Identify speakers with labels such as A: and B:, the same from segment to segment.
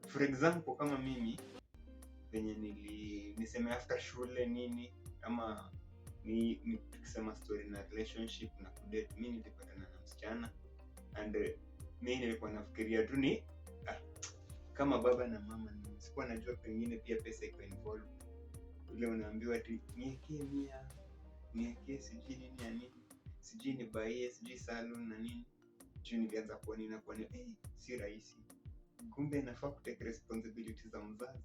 A: For example, kama mimi venye niseme after shule nini, ama ni tukisema story na relationship na kudate, mi nilipatana na msichana and mi nilikuwa nafikiria tu ni kama baba na mama ni, sikuwa najua pengine pia pesa iko involved. Ule unaambiwa ati niekee 100, niekee sijui nini ya nini, sijui nibuyie sijui salon na nini. Juu nilianza kuona inakuwa ni si rahisi, kumbe nafaa kutake responsibility za mzazi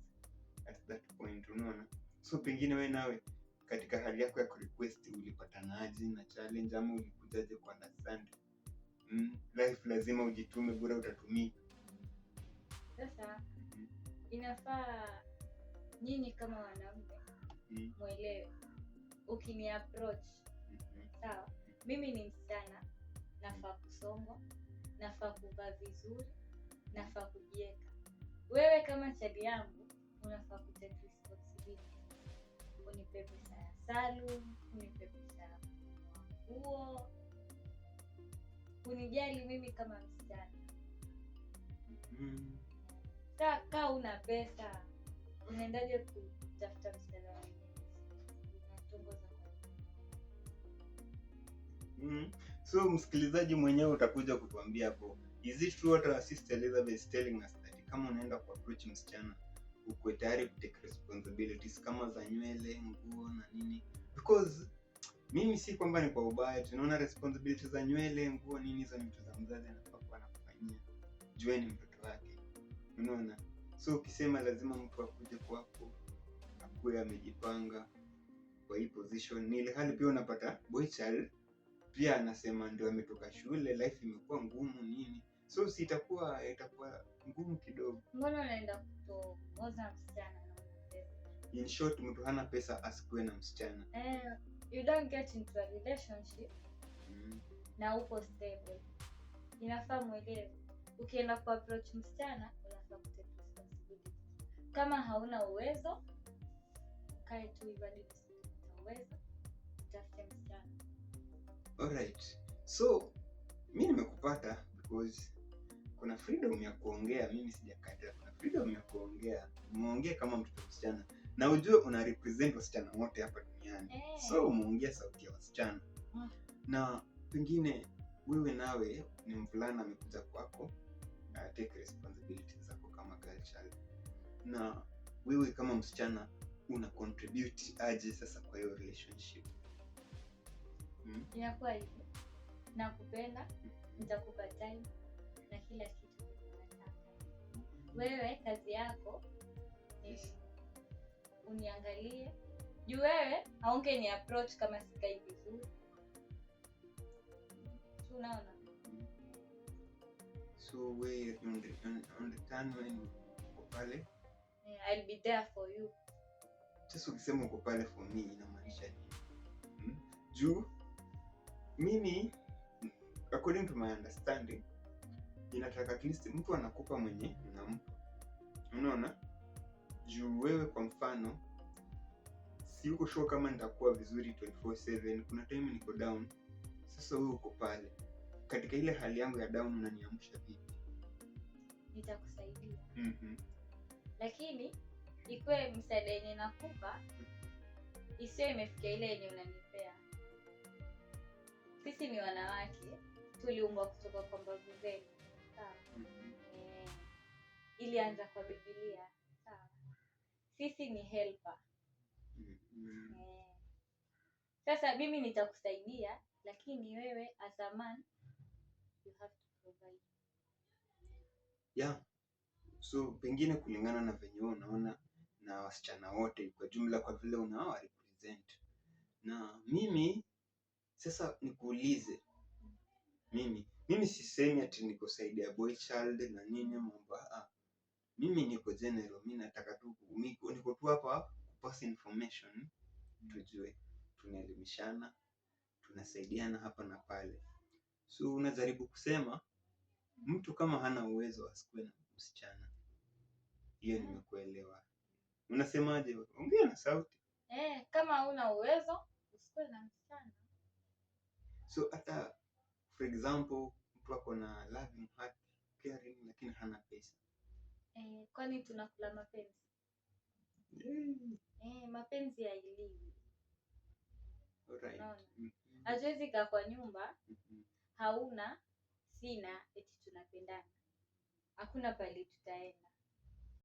A: at that point, unaona? So pengine we nawe katika hali yako ya kurequest ulipatanaje na challenge, ama ulikujaje ku understand life lazima ujitume, bora utatumika?
B: Sasa inafaa nyinyi kama wanaume mwelewe, ukini approach, sawa, mimi ni msichana, nafaa kusongwa, nafaa kuvaa vizuri, nafaa kujieka. Wewe kama chali yangu unafaa kutake responsibility, unipe pesa ya salon, unipe pesa ya kununua nguo, unijali mimi kama msichana. Saa kaa una pesa, unaendaje kutafuta msichana wengine? Unatongoza kwa
A: So msikilizaji mwenyewe utakuja kutuambia hapo, is it true what our sister Elizabeth is telling us, that kama unaenda kuapproach msichana ukuwe tayari kutake responsibilities kama za nywele, nguo na nini? Because mimi si kwamba ni kwa ubaya, tunaona responsibilities za nywele, nguo, nini, hizo ni vitu za mzazi anafaa kuwa anakufanyia, jue ni mtoto wake, unaona? So ukisema lazima mtu akuje kwako akuwe amejipanga kwa hii position, ni ile hali pia unapata boy child pia anasema ndio ametoka shule, life imekuwa ngumu nini, so si itakuwa ngumu kidogo.
B: Mbona unaenda kutongoza msichana na una pesa?
A: In short, mtu hana pesa asikuwe na msichana.
B: Eh, you don't get into a relationship na uko stable. Inafaa mwelewe, ukienda kuapproach msichana unafaa kutake responsibility. Kama hauna uwezo, kae tu hivyo hadi utapata uwezo, utafute msichana.
A: Alright, so mi nimekupata because kuna freedom ya kuongea. Mimi sijakata, kuna freedom ya kuongea. Umeongea kama mtoto msichana na ujue una represent wasichana wote hapa duniani. So umeongea sauti ya wasichana. Na pengine wewe nawe ni mvulana amekuja kwako, take responsibility zako kama girl child, na wewe kama msichana una contribute aje sasa kwa hiyo relationship?
B: Inakuwa hivi, nakupenda, nitakupa time na kila kitu unataka. Wewe kazi yako ni uniangalie juu wewe haunge ni approach kama sikai vizuri. Si unaona?
A: So we on return when uko pale?
B: Eh, I'll be there for you.
A: Sasa ukisema uko pale for me inamaanisha nini? Juu mimi, according to my understanding, inataka at least mtu anakupa mwenye unampa, unaona? Juu wewe kwa mfano si uko sure kama nitakuwa vizuri 24/7, kuna time niko down. Sasa wewe uko pale katika ile hali yangu ya down, unaniamsha vipi?
B: Nitakusaidia, lakini ikuwe msaada yenye nakupa isiyo imefikia ile yenye unanipea. Sisi ni wanawake, tuliumbwa kutoka kwa mbavu zenu, sawa?
A: Mhm.
B: Eh, ilianza kwa Biblia, sawa? Sisi ni helper. Eh. Sasa mimi nitakusaidia, lakini wewe as a man you have to provide.
A: Yeah. So pengine kulingana na venye wewe unaona na wasichana wote kwa jumla, kwa vile unawa represent. Na mimi sasa nikuulize, mimi sisemi ati niko side ya boy child na nini mambo, ah. Mimi niko general, mi nataka tu niko tu hapa kupass information, tujue tunaelimishana, tunasaidiana hapa na pale. So unajaribu kusema mtu kama hana uwezo asikuwe na msichana. Hiyo nimekuelewa. Unasemaje? Ongea na sauti.
B: Eh, kama huna uwezo usikuwe na msichana.
A: So hata for example mtu ako na loving heart, caring, lakini hana pesa.
B: Eh, kwani Kwani tunakula mapenzi? Eh, mapenzi hailiwi. Unaona? Hatuwezi kaa kwa nyumba, hauna, sina, eti tunapendana. Hakuna pali tutaenda.